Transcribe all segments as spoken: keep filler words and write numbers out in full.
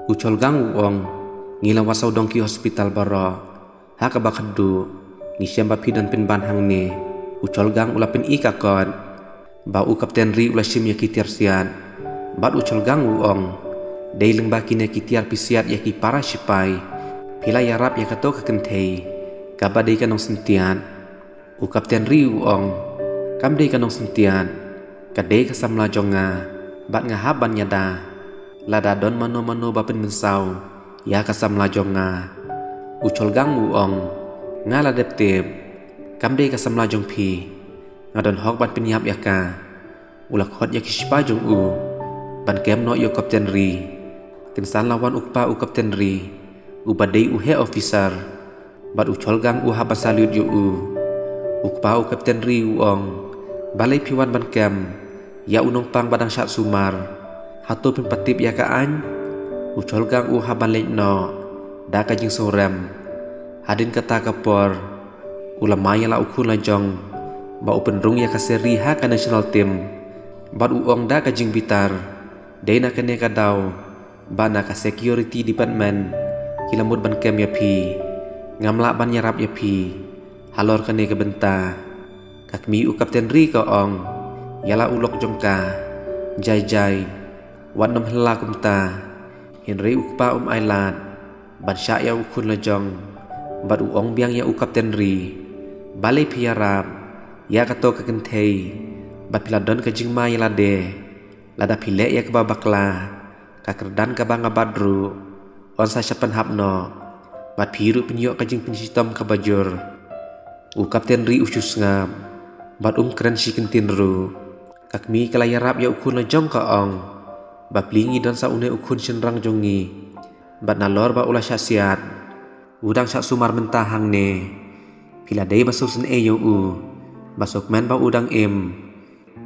U Cholgang u ong, ngi la wad sawdong ki hospital baroh. Ha kaba khatduh, ngi shem ba phi don pynban hangne. U Cholgang u la pyni ka kot. Ba u Kapten Ri u la shim ïa ki tiar siat. Bad u Cholgang u ong, dei lyngba kine ki tiar phi siat ïa ki para shipai. Phi la ïarap ïa kato ka kynthei. Kaba dei ka nongsyntiat. U Kapten Ri u ong, kam dei ka nongsyntiat. Ka dei ka samla jong nga. Bad nga hap ban ïada. Lada don mano mano ba pynmynsaw ïa ka samla jong nga. U Cholgang u ong, nga la dep tip. Kam dei ka samla jong phi. Nga don hok ban pynïap ïa ka. U la khot ïa ki shipai jong u ban kem noh ïa u Kapten Ri. Kynsan la wan u kpa u Kapten Ri, uba dei u heh officer. Bad u Cholgang u hap ban salute ïa u. U kpa u Kapten Ri u ong, balei phi wan ban kem ïa u nongpang ba dang shah sumar? Hato phim pat tip ïa ka aiñ? U Cholgang u hap ban leit noh da ka jingsngewrem. Hadien kata ka por, u la mai ïa la u khun la jong ba u pynrung ïa ka Seri ha ka national team. Bad u ong da ka jingbitar, dei na kane ka daw ba na ka security department ki la mut ban kem ïa phi. Ngam lah ban ïarap ïa phi halor kane ka bynta. Ka kmie u Kapten Ri ka ong ïa la u lok jong ka, jai jai, wat nym hella kumta. Hynrei u kpa um ailad ban shah ïa u khun la jong. Bad u ong biang ïa u Kapten Ri, balei phi ïarap ïa kato ka kynthei? Bad phi la don ka jingma ïa lade. Lada phi leh ïa kaba bakla, ka kyrdan kaba nga bat ruh yn sa shah pynhap noh. Bad phi ruh phin ïoh ka jingpynshitom kaba jur. U Kapten Ri u shu sngap bad um kren shi kyntien ruh. Ka kmie ka la ïarap ïa u khun la jong ka ong, bapli ngi don sa une u khun shynrang jong ngi. Bad nalor ba u la shah siat, u dang shah sumar mynta hangne. Phi la dei ban sngewsynei ïa u, ba sngewkmen ba u dang im,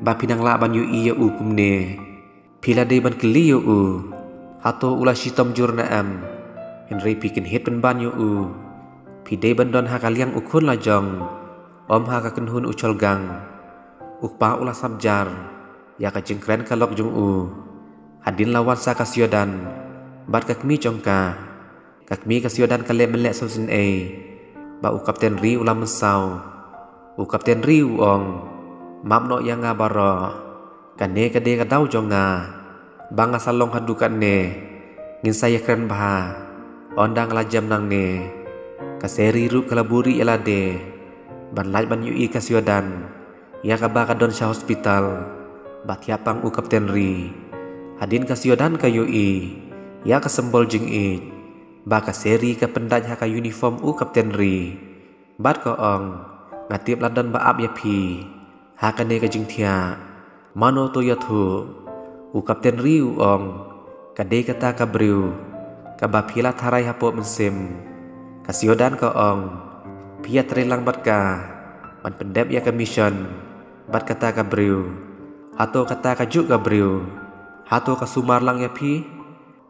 ba phi nang lah ban ïohi ïa u kumne. Phi la dei ban kylli ïa u, hato u la shitom jur ne em? Hynrei phi kynhit pynban ïa u. Phi dei ban don ha ka liang u khun la jong, ym ha ka kynhun u Cholgang. U kpa u la sap jar ïa ka jingkren ka lok jong u. Hadien la wan sa ka Siodan bad ka kmie jong ka. Ka kmie ka Siodan ka leh mynleh sngewsynei ba u Kapten Ri u la mynsaw. U Kapten Ri u ong, map noh ïa nga baroh. Kane ka dei ka daw jong nga. Ba nga sa long haduh katne, ngin sa ïakren bha. Ynda nga la jem nangne. Ka Seri ruh ka la buhrieh ïa lade ban lait ban ïohi ka Siodan ïa kaba ka don sha hospital. Bad thiah pang u Kapten Ri. Hadien ka Siodan ka ïohi ïa ka symbol jingïeit ba ka Seri ka pyndait ha ka uniform u Kapten Ri. Bad ka ong, nga tip la don ba ap ïa phi ha kane ka jingthiah. Mano to ïathuh? U Kapten Ri u ong, ka dei kata ka briew kaba phi la tharai hapoh mynsiem. Ka Siodan ka ong, phi ïatrei lang bad ka ban pyndep ïa ka mission bad kata ka briew. Hato kata ka juh ka briew, hato ka sumar lang ïa phi?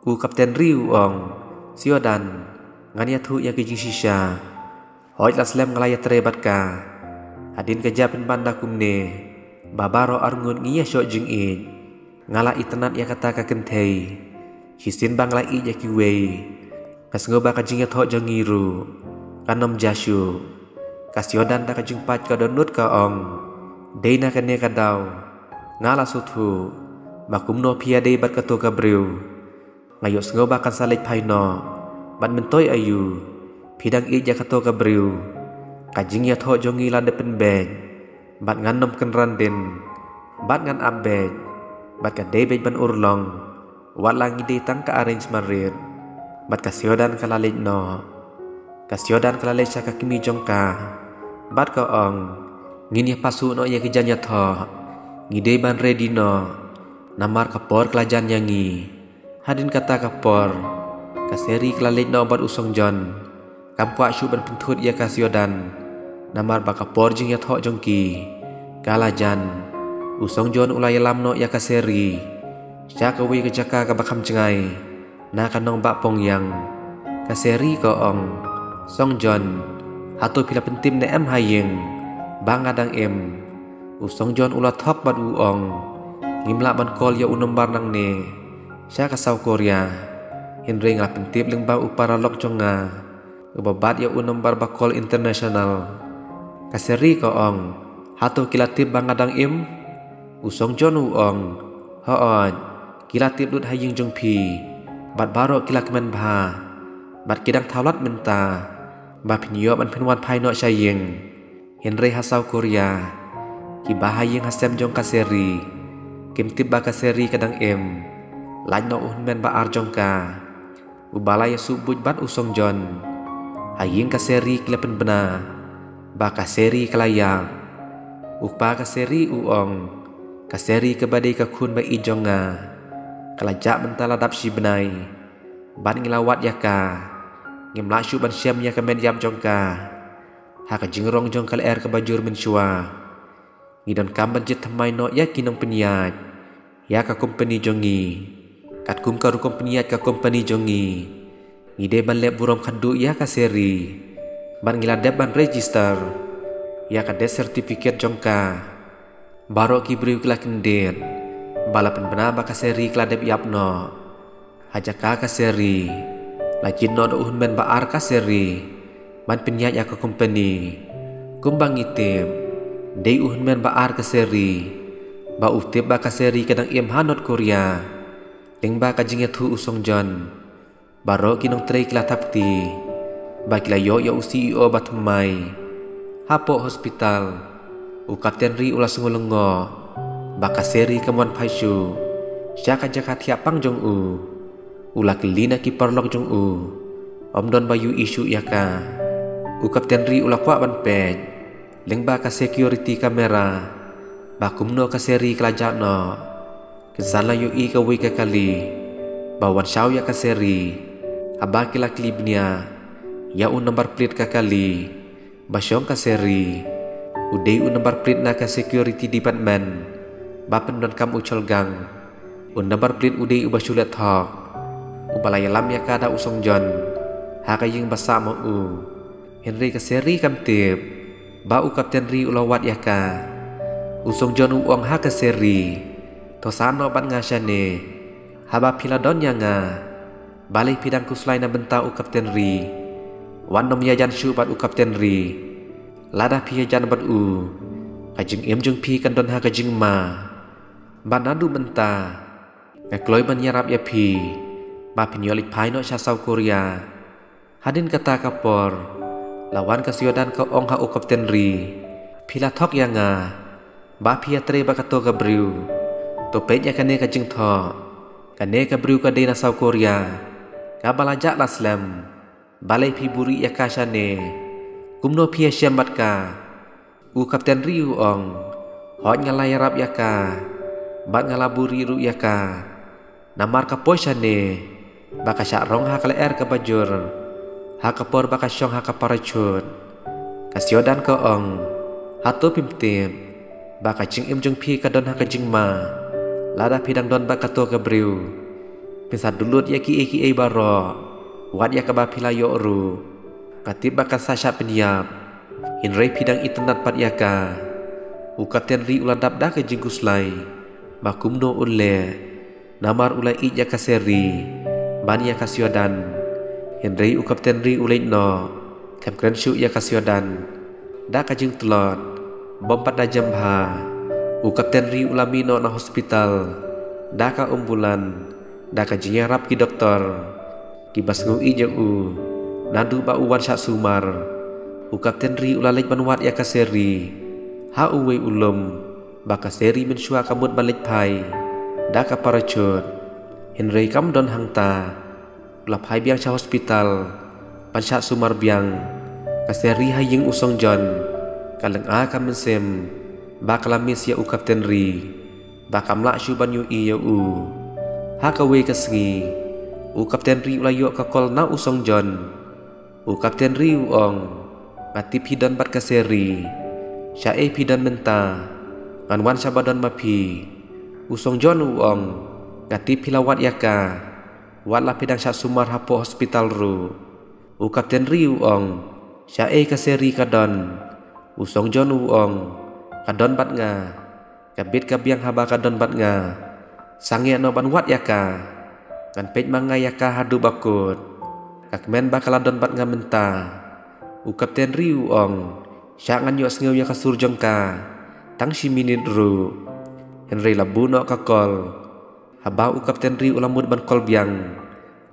U Kapten Ri u ong, Siodan, ngan ïathuh ïa ka jingshisha. Hooid, la slem nga la ïatrei bad ka. Hadien ka jia pynban da kumne ba baroh arngut ngi ïashoh jingïeit. Nga la itynnad ïa kata ka kynthei. Shisien ba nga la ïeit ïa kiwei, nga sngew ba ka jingïathoh jong ngi ruh kan ym jia shuh. Ka Siodan da ka jingpait ka dohnud ka ong, dei na kane ka daw nga la sngewthuh ba kumno phi ïadei bad kato ka briew. Nga ïohsngew ba kan sa leit phai noh. Bad myntoi aïu? Phi dang ïeit ïa kato ka briew? Ka jingïathoh jong ngi la dep pynbeit. Bad ngan ym kynran dien. Bad ngan ap beit. Bad ka dei beit ban urlong. Wat la ngi dei tang ka arranged marriage. Bad ka Siodan ka la leit noh. Ka Siodan ka la leit sha ka kmie jong ka bad ka ong, ngin ïa pass noh ïa ki jaiñ ïathoh. Ngi dei ban ready noh. Namar ka por ka la jan ïa ngi. Hadien kata ka por, ka Seri ka la leit noh bad u Songjon. Kam kwah shuh ban pynthut ïa ka Siodan. Namar ba ka por jingïathoh jong ki ka la jan. U Songjon u la ïalam noh ïa ka Seri sha kawei ka jaka kaba kham jngai na ka nongbah Pongyang. Ka Seri ka ong, Songjon, hato phi la pyntip ne em ha ïing ba nga dang im? U Songjon u la thok bad u ong, ngim lah ban call ïa u nombar nangne sha ka South Korea. Hynrei nga la pyntip lyngba u paralok jong nga, uba bat ïa u nombar ba call international. Ka Seri ka ong, hato ki la tip ba nga dang im? U Song John u ong, hooid, ki la tip lut ha ïing jong phi, bad baroh ki la kmen bha, bad ki dang thaw lad mynta, ba phin ïoh ban phin wan phai noh sha ïing. Hynrei ha South Korea, kiba ha ïing ha sem jong ka Seri kim tip ba ka Seri ka dang im. Lait noh u hynmen ba ar jong ka, uba la ïasuh buit bad u Song John. Ha ïing ka Seri ki la pynbna ba ka Seri ka la ïap. U kpa ka Seri u ong, ka Seri kaba dei ka khun ba ïeit jong nga, ka la jah mynta la dap shi bnai, bad ngi la wad ïa ka. Ngim lah shuh ban shem ïa ka met ïap jong ka. Ha ka jingrong jong ka lyer kaba jur mynshuwa, ngi donkam ban jied thymmai noh ïa ki nongpynïaid ïa ka kompani jong ngi. Katkum ka rukom pynïaid ka kompani jong ngi, ngi dei ban leh burom khadduh ïa ka Seri, bad ngi la dep ban register ïa ka death certificate jong ka. Baroh ki briew ki la kyndit ba la pynbna ba ka Seri ka la dep ïap noh. Ha jaka ka Seri, la jied noh da u hynmen ba ar ka Seri ban pynïaid ïa ka kompani. Kumba ngi tip, dei u hynmen ba ar ka Seri ba u tip ba ka Seri ka dang im ha North Korea. Lyngba ka jingïathuh u Song John, baroh ki nongtrei ki la thap kti ba ki la ïoh ïa u C E O ba thymmai. Hapoh hospital, u Kapten Ri u la sngew lyngngoh ba ka Seri kam wan phai shuh sha ka jaka thiah pang jong u. U la kylli na ki paralok jong u, ym don ba ïohi shuh ïa ka. U Kapten Ri u la kwah ban peit lyngba ka security camera ba kumno ka Seri ka la jah noh. Kynsan la ïohi kawei ka kali ba wan shaw ïa ka Seri. Haba ki la kylli bniah ïa u nombar plate ka kali ba shong ka Seri, u dei u nombar plate na ka security department ba pyndonkam u Cholgang. U nombar plate u dei uba shu leh thok, uba la ïalam ïa ka da u Song John ha ka ïing ba sah ma u. Hynrei ka Seri kam tip ba u Kapten Ri u la wad ïa ka. U Song John u ong ha ka Seri, to sah noh bad nga shane. Haba phi la don ïa nga, balei phi dang khuslai na bynta u Kapten Ri? Wat nym ïajan shuh bad u Kapten Ri. Lada phi ïajan bad u, ka jingim jong phi kan don ha ka jingma. Bad naduh mynta, nga kloi ban ïarap ïa phi ba phin ïoh leit phai noh sha South Korea. Hadien kata ka por, la wan ka Siodan ka ong ha u Kapten Ri, phi la thok ïa nga ba phi ïatrei bad kato ka briew. To peit ïa kane ka jingthoh, kane ka briew ka dei na South Korea, kaba la jah la slem. Balei phi buhrieh ïa ka shane? Kumno phi ïashem bad ka? U Kapten Ri u ong, hooid nga la ïarap ïa ka, bad nga la buhrieh ruh ïa ka. Namar ka poi shane ba ka shah rong ha ka lyer kaba jur ha ka por ba ka shong ha ka parachute. Ka Siodan ka ong, hato phim tip ba ka jingim jong phi ka don ha ka jingma? Lada phi dang don bad kato ka briew, phin sa duh lut ïa kiei kiei baroh, wat ïa kaba phi la ïoh ruh. Nga tip ba kan sa shah pynïap, hynrei phi dang itynnad pat ïa ka. U Kapten Ri u la dap da ka jingkhuslai ba kumno un leh, namar u la ïeit ïa ka Seri bad ïa ka Siodan. Hynrei u Kapten Ri u leit noh, kam kren shuh ïa ka Siodan. Da ka jingtlot, bym pat da jem bha, u Kapten Ri u la mih noh na hospital da ka ambulan, da ka jingïarap ki doktor kiba sngew ïeit ïa u. Naduh ba u wan shah sumar, u Kapten Ri u la leit ban wad ïa ka Seri ha uwei u lum ba ka Seri mynshuwa ka mut ban leit phai da ka parachute. Hynrei kam don hangta, u la phai biang sha hospital ban shah sumar biang. Ka Seri ha ïing u Song John, ka lynga ka mynsiem ba ka la miss ïa u Kapten Ri, ba kam lah shuh ban ïohi ïa u. Ha kawei ka sngi, u Kapten Ri u la ïoh ka call na u Song John. U Kapten Ri u ong, nga tip phi don bad ka Seri. Shaei phi don mynta? Ngan wan shaba don ma phi. U Song John u ong, nga tip phi la wad ïa ka, wat la phi dang shah sumar hapoh hospital ruh. U Kapten Ri u ong, shaei ka Seri ka don? U Song John u ong, ka don bad nga. Ka bit ka biang haba ka don bad nga. Sangeh noh ban wad ïa ka. Ngan peit ma nga ïa ka haduh ba kut. Ka kmen ba ka la don bad nga mynta. U Kapten Ri u ong, shah ngan ïohsngew ïa ka sur jong ka tang shi minit ruh. Hynrei la buh noh ka kol. Haba u Kapten Ri u la mut ban kol biang,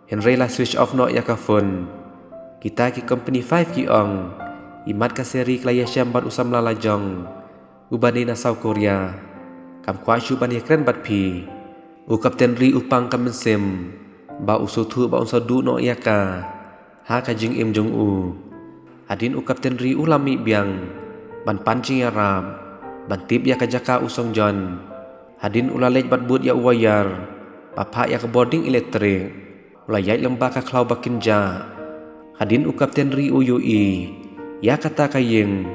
hynrei la switch off noh ïa ka phone. Kita ki company five ki ong, imat ka Seri ka la ïashem bad u samla la jong, uba dei na South Korea. Kam kwah shuh ban ïakren bad phi. U Kapten Ri u pang ka mynsiem ba u sngewthuh ba un sa duh noh ïa ka ha ka jingim jong u. Hadien u Kapten Ri u la mih biang ban pan jingïarap, ban tip ïa ka jaka u Song Jon. Hadien u la leit bad bud ïa u wire ba phah ïa ka bording elektrik. U la ïaid lyngba ka khlaw ba kynjah. Hadien u Kapten Ri u ïohi ïa kata ka ïing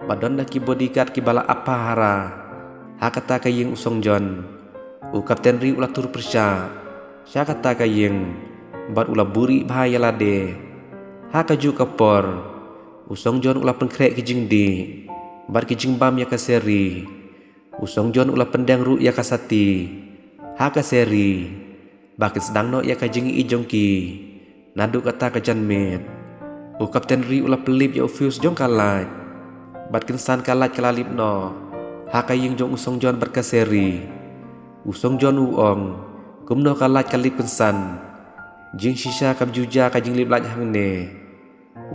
ba don da ki bodyguard kiba la ap pahara ha kata ka ïing u Song Jon. U Kapten Ri u la tur pyrshah sha kata ka ïing bad u la buhrieh bha ïa lade. Ha kajuh ka por u Song Jon u la pynkhreh ki jingdih bad ki jingbam ïa ka Seri. U Song Jon u la pyndeng ruh ïa ka sati ha ka Seri ba kin sdang noh ïa ka jingïeit jong ki naduh kata ka janmiet. U Kapten Ri u la pynlip ïa u fuse jong ka light bad kynsan ka light ka la lip noh ha ka ïing jong u Song Jon bad ka Seri. U Song Jon u ong, kumno ka light ka lip kynsan? Jingshisha kam ju jia ka jinglip light hangne.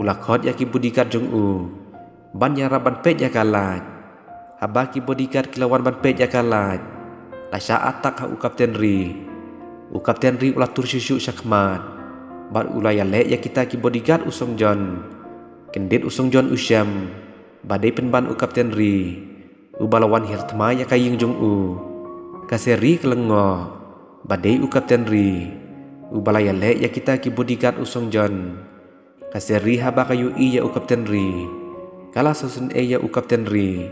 U la khot ïa ki bodyguard jong u ban ïarap ban peit ïa ka light. Haba ki bodyguard ki la wan ban peit ïa ka light, la shah attack ha u Kapten Ri. U Kapten Ri u la tur shuh shuh sha khmat bad u la ïaleh ïa kita ki bodyguard u Song Jon. Kyndit u Song Jon u shem ba dei pynban u Kapten Ri uba la wan hiar thma ïa ka ïing jong u. Ka Seri ka lyngngoh ba dei u Kapten Ri uba la ïaleh ïa kita ki bodyguard u Song Jon. Ka Seri haba ka ïohi ïa u Kapten Ri, ka la sngewsynei ïa u Kapten Ri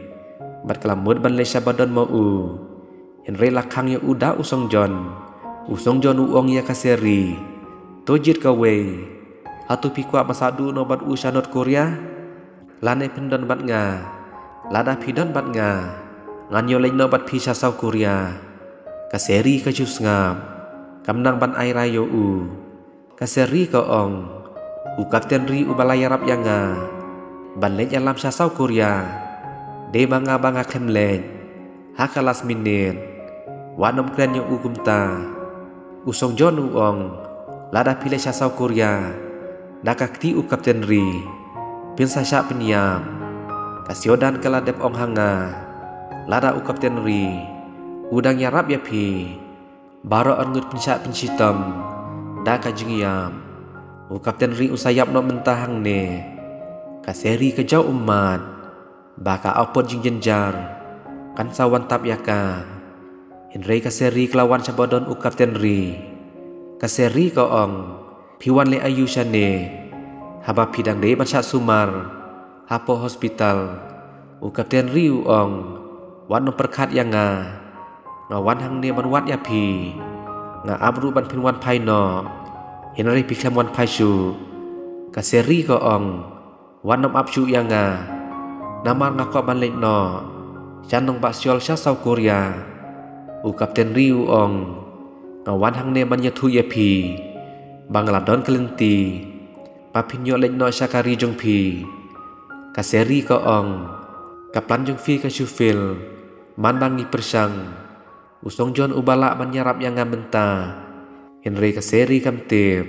bad ka la mut ban leit sha ba don ma u. Hynrei la khang ïa u da u Song Jon. U Song Jon u ong ïa ka Seri, to jied kawei. Hato phi kwah ban sa duh noh bad u sha North Korea? Lane phin don bad nga? Lada phi don bad nga, ngan ïoh leit noh bad phi sha South Korea. Ka Seri ka shu sngap, kam nang ban ai rai ïa u. Ka Seri ka ong, u Kapten Ri uba la ïarap ïa nga ban leit ïalam sha South Korea, dei ba nga ba nga khlem leit ha ka last minute. Wat nym kren ïa u kumta. U Song Jon u ong, lada phi leit sha South Korea da ka kti u Kapten Ri, phin sa shah pynïap. Ka Siodan ka la dep ong ha nga, lada u Kapten Ri u dang ïarap ïa phi, baroh arngut pynshah pynshitom da ka jingïap. U Kapten Ri u sa ïap noh mynta hangne. Ka Seri ka jaw ummat ba ka apot jingjynjar kan sa wan tap ïa ka. Hynrei ka Seri ka la wan sha ba don u Kapten Ri. Ka Seri ka ong, phi wan leh aïu shane haba phi dang dei ban shah sumar hapoh hospital? U Kapten Ri u ong, wat nym pyrkhat ïa nga. Nga wan hangne ban wad ïa phi. Nga ap ruh ban phin wan phai noh, hynrei phi khlem wan phai shuh. Ka Seri ka ong, wat nym ap shuh ïa nga, namar nga kwah ban leit noh sha nongbah Seoul sha South Korea. U Kapten Ri u ong, nga wan hangne ban ïathuh ïa phi ba nga la don ka lynti ba phin ïoh leit noh sha ka ri jong phi. Ka Seri ka ong, ka plan jong phi ka shu fail. Man ba ngi pyrshang, u Song Jon uba lah ban ïarap ïa nga mynta. Hynrei ka Seri kam tip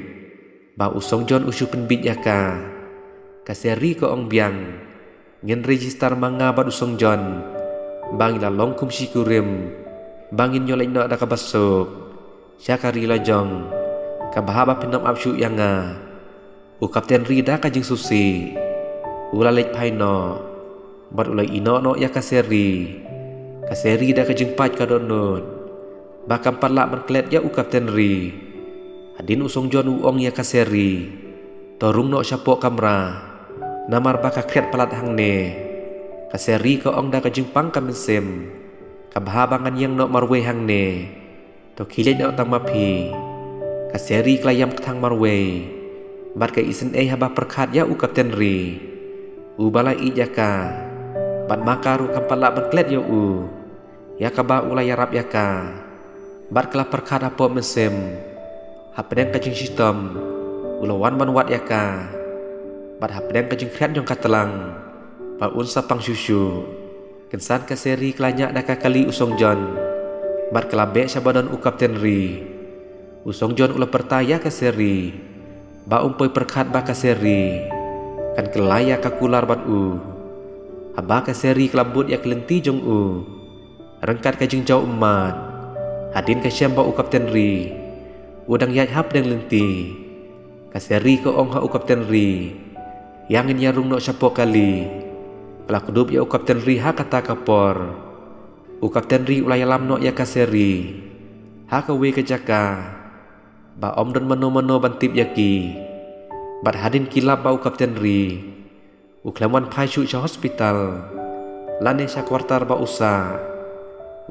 ba u Song Jon u shu pynbieit ïa ka. Ka Seri ka ong biang, ngin register ma nga bad u Song Jon ba ngi la long kum shi kurim, ba ngin ïoh leit noh da kaba suk sha ka ri la jong, kaba haba phin nym ap shuh ïa nga. U Kapten Ri da ka jingsngewsih u la leit phai noh bad u la ïehnoh noh ïa ka Seri. Ka Seri da ka jingpait ka dohnud ba kam pat lah ban klet ïa u Kapten Ri. Hadien u Song Jon u ong ïa ka Seri, to rung noh shapoh kamra, namar ba ka khriat palat hangne. Ka Seri ka ong da ka jingpang ka mynsiem, kaba haba ngan ïeng noh marwei hangne, to khie leit noh tang ma phi. Ka Seri ka la ïam kthang marwei bad ka isynei haba pyrkhat ïa u Kapten Ri uba la ïeit ïa ka, bad ma ka ruh kam pat lah ban klet ïa u, ïa kaba u la ïarap ïa ka. Bad ka la pyrkhat hapoh mynsiem, Hapdeng ka jingshitom u la wan ban wad ïa ka, bad hapdeng ka jingkhriat jong ka tlang ba un sa pang shuh shuh. Kynsan ka Seri ka la ñiah da ka kali u Song John, bad ka la beh sha ba don u Kapten Ri. U Song John u la pyrta ïa ka Seri ba um poi pyrkhat ba ka Seri kan kylla ïa ka kular bad u. Haba ka Seri ka la bud ïa ka lynti jong u ryngkat ka jingjaw ummat, hadien ka shem ba u Kapten Ri u dang ïaid hapdeng lynti, ka Seri ka ong ha u Kapten Ri, ïa ngin ïa rung noh shapoh kali. Ka la kdup ïa u Kapten Ri ha kata ka por. U Kapten Ri u la ïalam noh ïa ka Seri ha kawei ka jaka ba ym don mano mano ban tip ïa ki. Bad hadien ki lap ba u Kapten Ri u khlem wan phai shuh sha hospital lane sha kwartar ba u sah,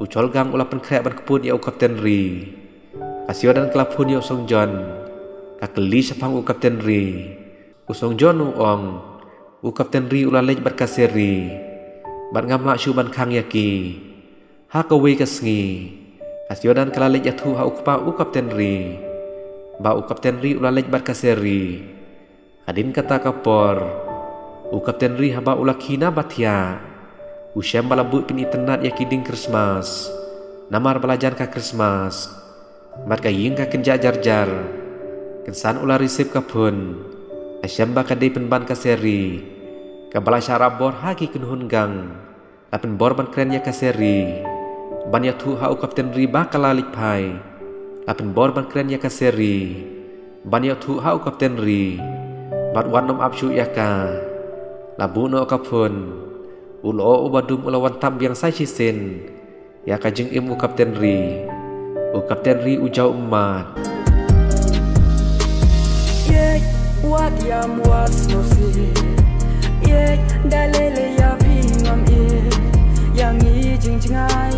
u Cholgang u la pynkhreh ban kput ïa u Kapten Ri. Ka Siodan ka la phone ïa u Song John, ka kylli shaphang u Kapten Ri. U Song John u ong, u Kapten Ri u la leit bad ka Seri, bad ngam lah shuh ban khang ïa ki. Ha kawei ka sngi, ka Siodan ka la leit ïathuh ha u kpa u Kapten Ri ba u Kapten Ri u la leit bad ka Seri. Hadien kata ka por, u Kapten Ri haba u la khie na ba thiah, u shem ba la buh pynitynnad ïa ki dieng Krismas, namar ba la jan ka Krismas. Bad ka ïing ka kynjah jar jar. Kynsan u la receive ka phone, ka shem ba ka dei pynban ka Seri, kaba la shah rah bor ha ki kynhun gang. La pynbor ban kren ïa ka Seri ban ïathuh ha u Kapten Ri ba ka la leit phai. La pynbor ban kren ïa ka Seri ban ïathuh ha u Kapten Ri, bad wat nym ap shuh ïa ka. La buh noh ka phone. U lyoh uba dum u la wan tap biang sa shisien ïa ka jingim u Kapten Ri. U Kapten Ri u jaw ummat. Yek, wat ïam wat sngewsih. Yek, da lei lei ïa phi ngam ïeh. Ïa ngi jingjngai